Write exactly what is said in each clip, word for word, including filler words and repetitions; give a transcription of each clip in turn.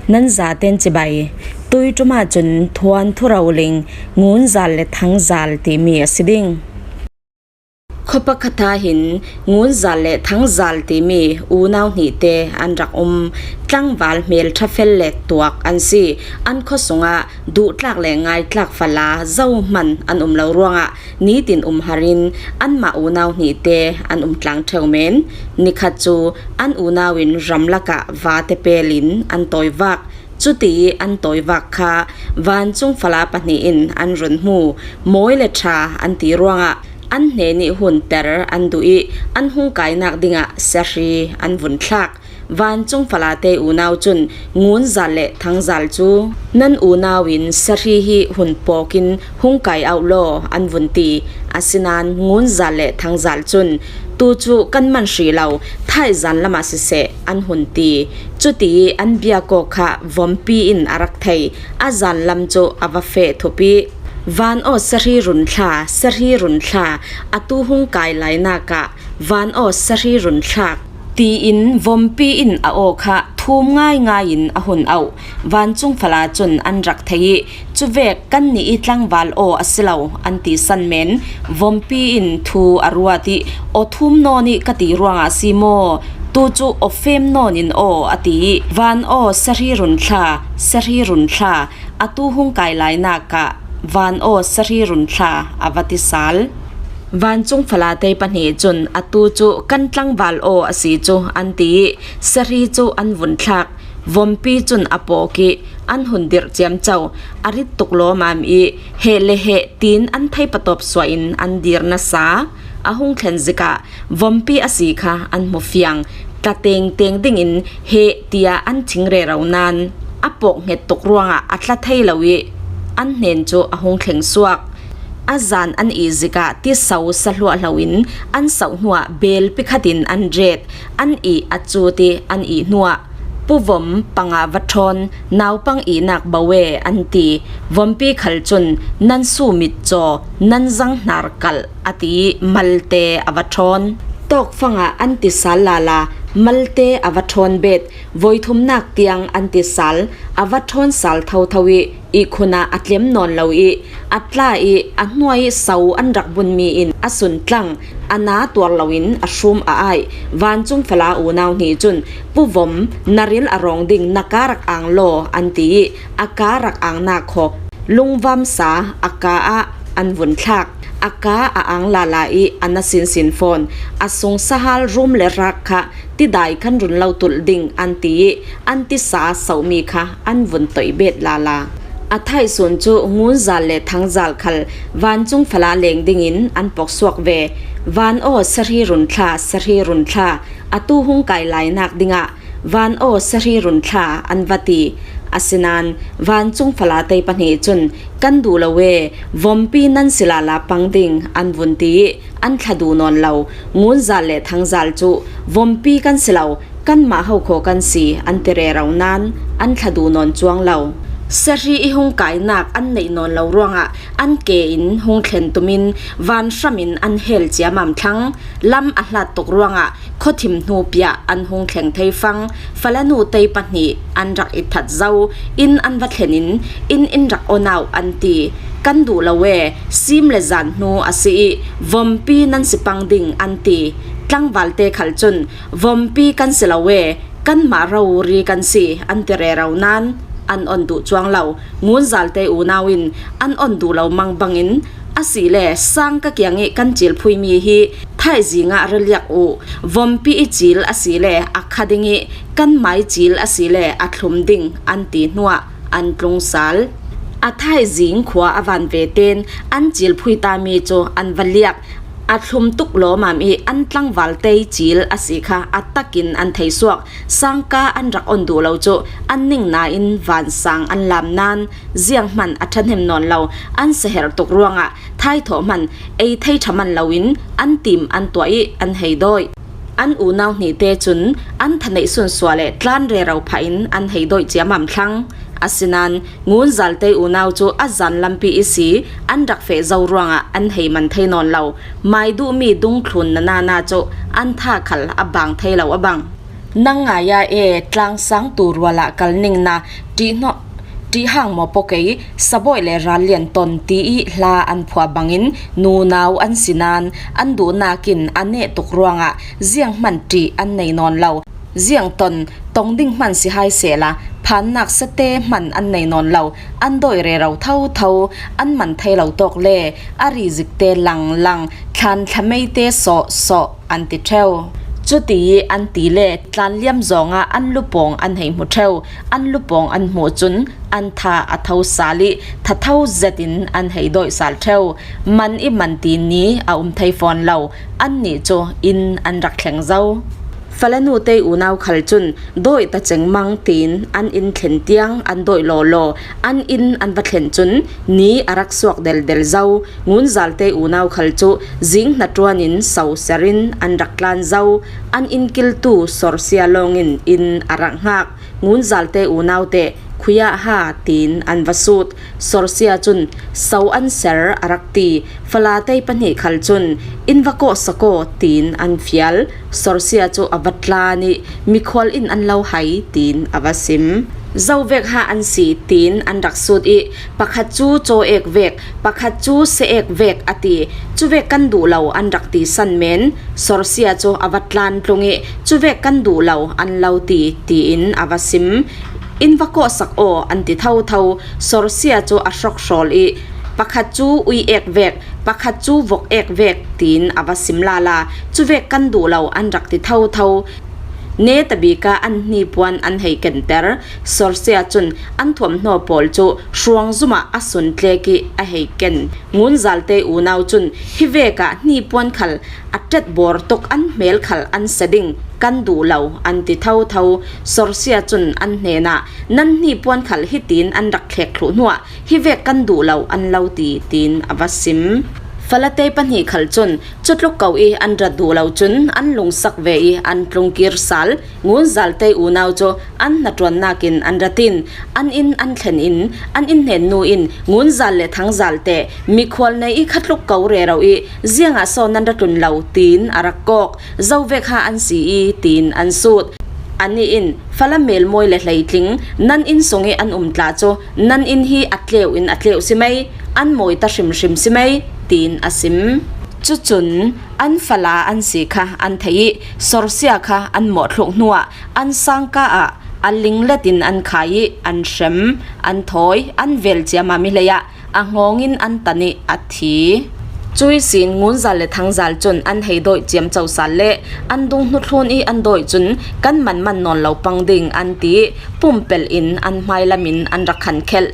Nan zaten cibai. Tuituma cun thuanthu roling Ngunzal le Thangzal timi a si ding. Khuapakhatha hin Ngunzal le Thangzal timi unau hnihte an rak um. Tlangval hmelṭha fel le tuak an si. An khua sungah duhtlak le ngaitlak fala zohman an um lo ruangah nitin um harin anmah unau hnihte an um tlang ṭheu men. Nikhat cu an unau in ramlakah vate pelin an tawivak. Cuti an tawivak kha vancung fala pahnih in an run hmu. Mawi le ṭha an ti ruangah an hnenih hunter an duh ih an hung kainak dingah siahri an vun thlak. Vancung falate unau cun Ngunzal le Thangzal cu, "Nan unau in siahri hi hun pawkin hung kai auh law," an vun ti. Asinain Ngunzal le Thangzal cun, "Tu cu kan man hrih lo, thaizan lamah siseh," an hun ti. Cuti an biakawk kha Vompi in a rak thei. A zan lam cu a va feh thup ih, "Van aw siahri run thla, siahri run thla, atu hung kai lainak ah van aw siahri run thlak," tiin Vompi in a aw kha thum ngaingai in a hun auh. Vancung fala cun an rak thei ih, "Cuvek kannih ih tlangval aw a si lo," an ti san men. Vompi in thu a ruat ih, "Aw thum nawn ih ka ti ruangah a si maw? Tu cu aw fem nawn in aw," a ti ih, "Van aw siahri run thla, siahri run thla, atu hung kai lainak ah van aw siahri run thla," a va ti sal. Vancung falate pahnih cun, "Atu cu kan tlangval aw a si cu," an ti ih siahri cu an vun thlak. Vompi cun a pawk ih an hun dirh ciamco. A rit tuk lawmam ih, "Heh le heh," tiin an thei patawp suah in an dir nasa. A hung thlen zik ah Vompi a si kha an hmu fiang. Tla tengteng dingin "Heh," tiah an thing rero nain a pawk hnget tuk ruangah a tla thei lo ih an hnen cu a hung thleng suak. A zan an ih zik ah tiso sa hluahhlo in an sauh hnuah belpi khat in an ret. An ih a cut ih an ih hnuah, "Pu Vom panga va ṭhawn, naupang ihnak bo e," an ti. Vompi khal cun, "Nan su mit caw, nan zang hnar kalh," a ti ih malte a va ṭhawn. Tawkfang ah an ti sal lala, malte a va ṭhawn bet. Voi thumnak tiang an ti sal, a va ṭhawn sal thotho ih ihkhun ah a tlem nawn lo ih a tla ih a hnuai ih so an rak bunmi in a sun tlang. A na tuar loin a hrum a aih. Vancung fala unau hnih cun, "Pu Vom, na ril a rawng ding na ka rak ang law," an ti ih a ka rak angnak khawk lungvamsa a ka ah an vun thlak. A ka a ang lala ih a na sinsin fawn. A sung sahal rum le rak kha tidai kan run lo tulh ding an ti ih an tisa sohmi kha an vun toih bet lala. A thaihsun cu Ngunzal le Thangzal khal vancung fala leng dingin an pok suak ve. "Van aw siahri run thla, siahri run thla, atu hung kai lainak dingah van aw siahri run thla," an va ti. Asinain vancung falate pahnih cun, "Kan duh lo e, Vompi nan si lala pang ding," an vun ti ih an thla duh nawn lo. Ngunzal le Thangzal cu, "Vompi kan si lo, kanmah hokhaw kan si," an ti rero nain an thla duh nawn cuang lo. Siahri ih hung kainak an neih nawn lo ruangah an ke in hung thlen tum in vanhram in an hel ciamam thlang. Lam a hlat tuk ruangah khuathim hnu piah an hung thleng thei fang. Falanu tei pahnih an rak itthat zo. Inn an va thlen in, "Inn in rak on auh," an ti. "Kan duh lo e, sim le zan hnu a si ih Vompi nan si pang ding," an ti. Tlangvalte khal cun, "Vompi kan si lo e, kanmah rori kan si," an ti rero nain an on duh cuang lo. Ngunzalte unau in an on duh lo mang bangin, "A si le, sangka kiang ih kan cilphuimi hi thaizing ah ra liak uh. Vompi ih cil a si le a kha ding ih kanmai cil a si le a thlum ding," an ti hnuah an tlung sal. A thaizing khua a van ve ten an cilphui tami cu an va liak. A thlum tuk lawmam ih an tlangvalte ih cil a si kha a takin an thei suak. Sangka an rak on duh lo cu an ning nain vansang an lam nain zianghman a ṭhahnem nawn lo. An siaherh tuk ruangah thaithawh hman ei thei ṭha man loin an tim an tuah ih an hei dawih. An unau hnihte cun an thaneih sunsuah le tlan rero phah in an hei dawih ciamam thlang. Asinain Ngunzalte unau cu a zan lampi ihsi an rak feh zo ruangah an hei man thei nawn lo. Mai duhmi dungthlun nanana cu an tha khal a bang thei lo a bang. Nang ngai a e, tlangsang tu ruala kal ningna, ṭih hnawh, ṭih hang maw paw kei, sabawih le ral lian tawn ti i hla an phuah bangin nunau an si nan an duhnakin a neh tuk ruangah ziang hman ṭih an nei nawn lo. Ziang tawn tong ding hman si hai sehla, phannak sete hman an nei nawn lo. An dawih rero thotho, an man thei lo tawk le, a ri zikte langlang, thlan thlameite sawhsawh an ti ṭheu. Chuti an ti le tlanliam zawngah an lupawng an hei hmu ṭheu. An lupawng an hmuh cun an tha a tho sal i thatho zetin an hei dawih sal ṭheu. Man i man ti ni a um thei fawn lo. Annih cu inn an rak thleng zo. Fala nute unau khal cun dawih ta cengmang tiin an inn thlen tiang an dawih lawlaw, an inn an va thlen cun ni a rak suak deldel zo. Ngunzalte unau khal cu zing hnaṭuanin soser in an rak tlan zo. An inn kiltu sorsia lawngin inn a rak hngak. Ngunzalte unaute khuiah ha tiin an va sut. Sorsia cun so an ser a rak ti. Falatei pahnih khal cun, "In va kawhsak aw," tiin an fial. Sorsia cu a va tlan i, "Mikhual in an lo hai," tiin a va sim. "Zovek ha an si," tiin an rak sut i, "Pakhat cu caw ek vek, pakhat cu se ek vek," a ti. "Cuvek kan duh lo," an rak ti san men. Sorsia cu a va tlan tlung i, "Cuvek kan duh lo," an lo ti, tiin a va sim. "In va kawhsak aw," an ti thotho. Sorsia cu a hrawk hrawl i, "Pakhat cu ui ek vek, pakhat cu vok ek vek," tiin a va sim lala. "Cuvek kan duh lo," an rak ti thotho. Netabika an hnipuan an hei kenter. Sorsia cun an thuamhnaw pawl cu hruang zumah a sun tlek i a hei ken. Ngunzalte unau cun, "Hi vekah hnipuan khal a ṭetbawr tuk, an hmel khal an se ding, kan duh lo," an ti thotho. Sorsia cun an hnenah, "Nan hnipuan khal hitin an rak thlek thluh hnuah, hi vek kan duh lo an lo ti," tiin a va sim. Falatei pahnih khal cun cutluk ko i an rat duh lo cun an lungsak ve i an tlungkir sal. Ngunzalte unau cu an hnaṭuannak in an rat in, an inn an thlen in, an inn hnennu in, "Ngunzal le Thangzal teh mikhual nei i khatluk ko rero i, ziangah saw nan ra tlun lo?" tiin a rak kawk. "Zovek ha an si i," tiin an sut. Anih in, "Fala melmawi le hleitling nan inn sung i an um tla cu nan inn hi a tleu in a tleu si mei, an mawi ta hrimhrim si mei," tiin a sim. Cucun an fala an si kha an theih i, sorsia kha an mawhthluk hnuah an sangka ah a linglet in an khai i an hrem, an thawi, an vel ciamam i hleiah a hngawng in an tan i a thi. Cuih sin Ngunzal le Thangzal cun an hei dawih ciamco sal le an dung hnuthlun i an dawih cun, "Kan man man nawn lo pang ding," an ti i pumpelh in an hmailam in an rak khan khelh.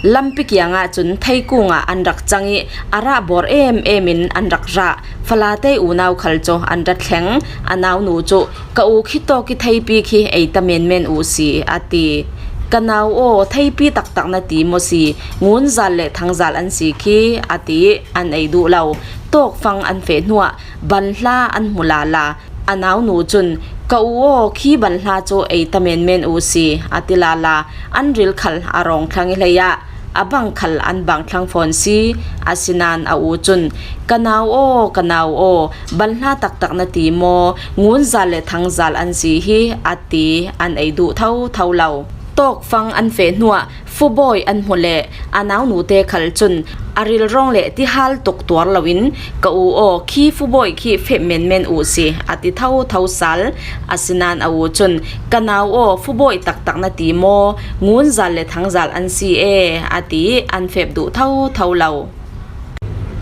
Lampi kiangah cun theikung ah an rak cang i a rahbawr em em in an rak rah. Falatei unau khal cu an ra thleng. A naunu cu, "Ka u, khitawk i theipi khi ei ta menmen u si," a ti. "Ka nau aw, theipi taktak na ti maw si, Ngunzal le Thangzal an si khi," a ti i an ei duh lo. Tawkfang an feh hnuah banhla an hmu lala. A naunu cun, "Ka u aw, khi banhla cu ei ta menmen u si," a ti lala. An ril khal a rawng thlang i hleiah a bang khal an bang thlang fawn si. Asinain a u cun, "Ka nau aw, ka nau aw, banhla taktak na ti maw, Ngunzal le Thangzal an si hi," a ti, an ei duh thotho lo. Tawkfang an feh hnuah Fubawi an hmuh le a naunute khal cun a rilrawng le tihal tuk tuar loin, "Ka u aw, khi Fubawi khi feh menmen u si," a ti thotho sal. Asinain a u cun, "Ka nau aw, Fubawi taktak na ti maw, Ngunzal le Thangzal an si e," a ti i an fep duh thotho lo.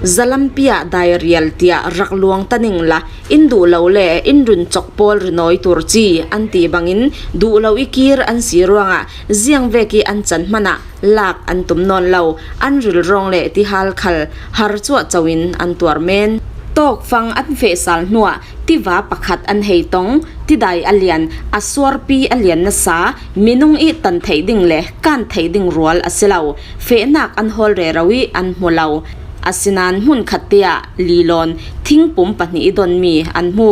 Zalampi ah dairial tiah rak luang ta ning la, in duh lo le in run cawk pawl rinawi tur ci an ti bangin, duh lo i kir an si ruangah ziang vek i an can hmanah lak an tum nawn lo. An rilrawng le tihal khal har cuah co in an tuar men. Tawkfang an feh sal hnuah tiva pakhat an hei tong. Tidai a lian, a suarpi a lian nasa, minung i tan theih ding le kan theih ding rual a si lo. Fehnak an hawl rero i an hmu lo. Asinain hmun khat te ah lilawn thingpum pahnih i donmi an hmu.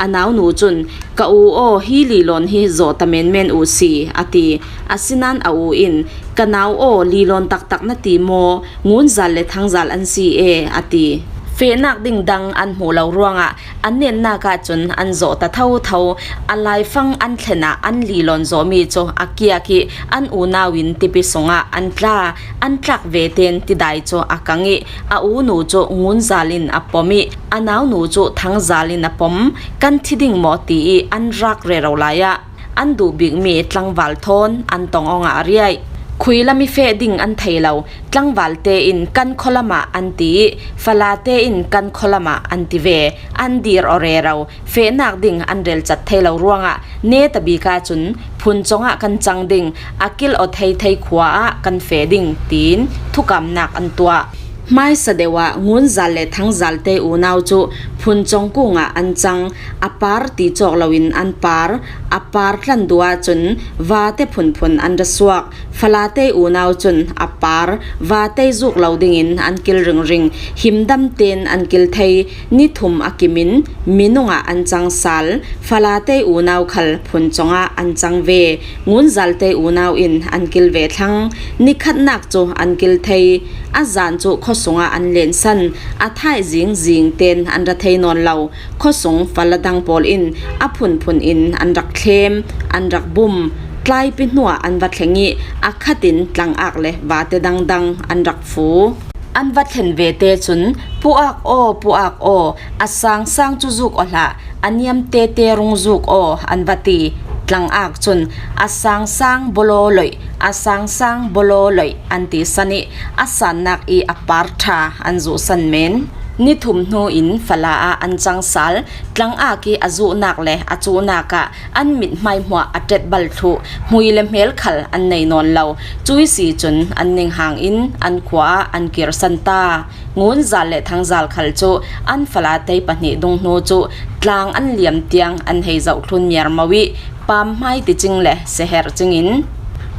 A naunu cun, "Ka u aw, hi lilawn hi zawh ta menmen u si," a ti. Asinain a u in, "Ka nau aw, lilawn taktak na ti maw, Ngunzal le Thangzal an si e," a ti. Fehnak ding dang an hmuh lo ruangah a nennak ahcun an zawh ta thotho. A laifang an thlenah an lilawn zawhmi cu a kiak ih an unau in tipi sungah an tla. An tlak vetein tidai cu a kang ih a unu cu Ngunzal in a pom ih a naunu cu Thangzal in a pom. Kan thi ding maw tiih an rak rero lai ah an duh bikmi tlangval thawn an tong awngah a riai. Khuilam ih feh ding an thei lo. Tlangval tein kan khualam ah an ti ih fala tein kan khualam ah an ti ve. An dir aw rero. Fehnak ding an relcat thei lo ruangah neta bik ahcun phun congah kan cang ding, a kilh aw thei thei khua ah kan feh ding, tiin thukamnak an tuah. Hmaisa deuh ah Ngunzal le Thangzal te unau cu phun cong kung ah an cang. A par ti cawk loin an par. A par tlan duh ahcun vate phunphun an ra suak. Fala te unau cun a par vate zuk lo dingin an kil ringring. Himdam tein an kil thei. Ni thum a kim in minung ah an cang sal. Fala te unau khal phun congah an cang ve. Ngunzal te unau in an kil ve thlang. Ni khatnak cu an kil thei. A zan cu khuasung ah an lensan. A thaih zing zing tein an ra thei nawn lo. Khuasung fala dang pawl in a phunphun in an rak thlem, an rak bum. Tlaipi hnuah an va thleng ih a khat in tlangak le vate dangdang an rak fu. An va thlen vete cun, "Puak aw, puak aw, a sangsang cu zuk aw hlah, a niam tete rung zuk aw," an va ti. Tlangak cun, "A sangsang bawlawloih, a sangsang bawlawloih," an ti san ih a sannak ih a par ṭha an zuhsan men. Ni thum hnu in fala ah an cang sal. Tlangak ih a zuhnak le a cuhnak ah an mithmai hmuah a ṭet bal thluh. Hmui le hmel khal an nei nawn lo. Cuih si cun an ninghang in an khua ah an kirsan ta. Ngunzal le Thangzal khal cu an fala tei pahnih dung hnu cu tlang an liam tiang an hei zoh thlun miarmo ih pam hmai ti cing le seher cing in,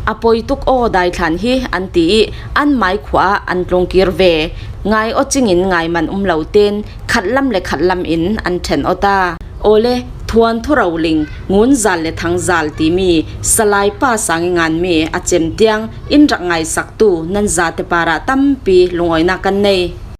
"A poi tuk aw, daithlan hi," an ti ih an mai khua ah an tlungkir ve. Ngai aw cing in ngai man um lo tein khatlam le khatlam in an ṭhen aw ta. Awle, thuanthu roling, Ngunzal le Thangzal timi salai pa sang ih nganmi a cem tiang in rak ngaisaktu nan zate parah tampi lungawinak kan nei.